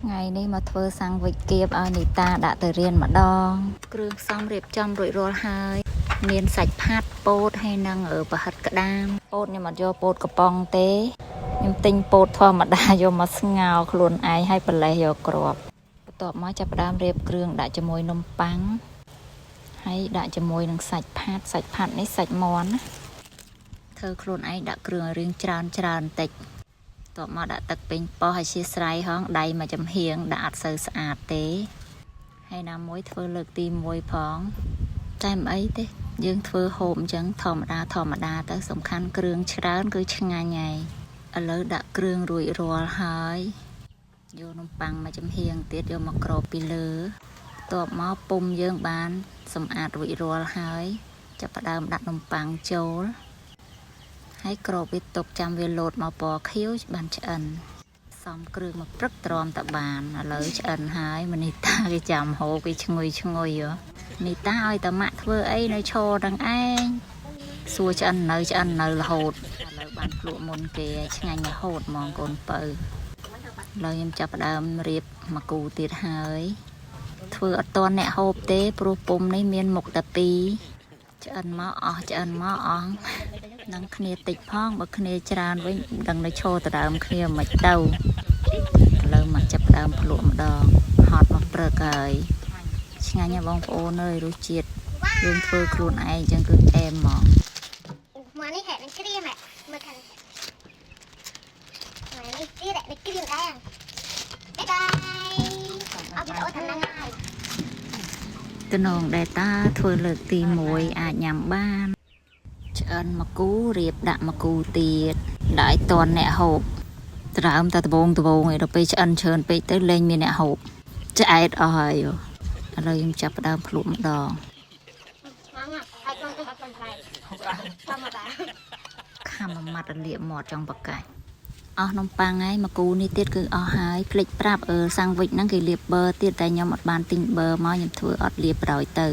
ថ្ងៃនេះមកធ្វើសាំងវិចគៀបឲ្យនីតាដាក់ទៅរៀនម្ដង គ្រឿងផ្សំរៀបចំរួចរាល់ហើយ មានសាច់ផាត់ពោតហើយនិងប្រហិតក្តាមពោតខ្ញុំអត់យកពោតកំប៉ុងទេខ្ញុំទិញពោតធម្មតាយកមកស្ងោរខ្លួនឯងហើយបន្លេះយកគ្រាប់បន្ទាប់មកចាប់ផ្ដើមរៀបគ្រឿងដាក់ជាមួយនំប៉័ងហើយដាក់ជាមួយនឹងសាច់ផាត់សាច់ផាត់នេះសាច់មាន់ណាធ្វើខ្លួនឯងដាក់គ្រឿងឲ្យរៀងច្រើនច្រើនបន្តិច តបមកដាក់ទឹកពេញប៉ោះឲ្យជាស្រ័យហងដៃមកចំហៀងដាក់អត់សូវស្អាតទេហើយណាមួយធ្វើលើកទី1ផងតែមិនអីទេយើងធ្វើហូបអញ្ចឹងធម្មតាធម្មតាទៅសំខាន់គ្រឿងច្រើនគឺឆ្ងាញ់ហើយឥឡូវដាក់គ្រឿងរួចរាល់ហើយយកនំប៉័ងមកចំហៀងទៀតយកមកគ្របពីលើតបមកពុំយើងបានសម្អាតរួចរាល់ហើយចាប់ផ្ដើមដាក់នំប៉័ងចូល ហើយក្របវាទុកចាំវាលោតមកពណ៌ខៀវបានឆ្អិនសំគ្រឿងមកព្រឹកទ្រាំតបានឥឡូវឆ្អិនហើយមនីតាគេចាំហូបគេឈ្ងុយឈ្ងុយហ៎នីតាឲ្យតាម៉ាក់ធ្វើអីនៅឈរនឹងឯងសួរឆ្អិននៅឆ្អិននៅរហូតឥឡូវបានភ្លក់មុនគេឆ្ងាញ់រហូតហ្មងកូនពៅឥឡូវខ្ញុំចាប់ផ្ដើមរៀបមកគូទៀតហើយធ្វើអត់តន់អ្នកហូបទេព្រោះពុំនេះមានមុខតែពីរឆ្អិនមកអស់ឆ្អិនមកអស់ នឹងគ្នាតិចផងបើគ្នាច្រើនវិញមិនដឹងនៅឈរដដើមគ្នាមិនទៅឥឡូវមកចាប់ផ្ដើមភ្លក់ម្ដងហត់មកព្រឹកហើយឆ្ងាញ់ណាស់បងប្អូនអើយរសជាតិយើងធ្វើខ្លួនឯងអញ្ចឹងគឺអែមហ្មង មកនេះហែកនឹងក្រៀមហែកមើលខាងមកនេះទៀតហែកនឹងក្រៀមដែរបាយបាយអត់វីដេអូថាហ្នឹងហើយ តំណងដែលតាធ្វើលើកទី1អាចញ៉ាំបានឆ្អិនមកគូរៀបដាក់មកគូទៀតដាក់ឲ្យតន់អ្នកហូបត្រើមតែដបងដបងឯងដល់ពេលឆ្អិនច្រើនពេកទៅលែងមានអ្នកហូបឆ្អែតអស់ហើយឥឡូវខ្ញុំចាប់ផ្ដើមភ្លក់ម្ដង មកមកហើយកូនទៅអត់បានផ្លែធម្មតា ខំមួយម៉ាត់រលាកមាត់ចង់ប្រកាច់អស់នំប៉័ងហើយមកគូនេះទៀតគឺអស់ហើយភ្លេចប្រាប់អឺសាំងវិចហ្នឹងគេលាបប៊ឺទៀតតែខ្ញុំអត់បានទិញប៊ឺមកខ្ញុំធ្វើអត់លាបប្រោយទៅ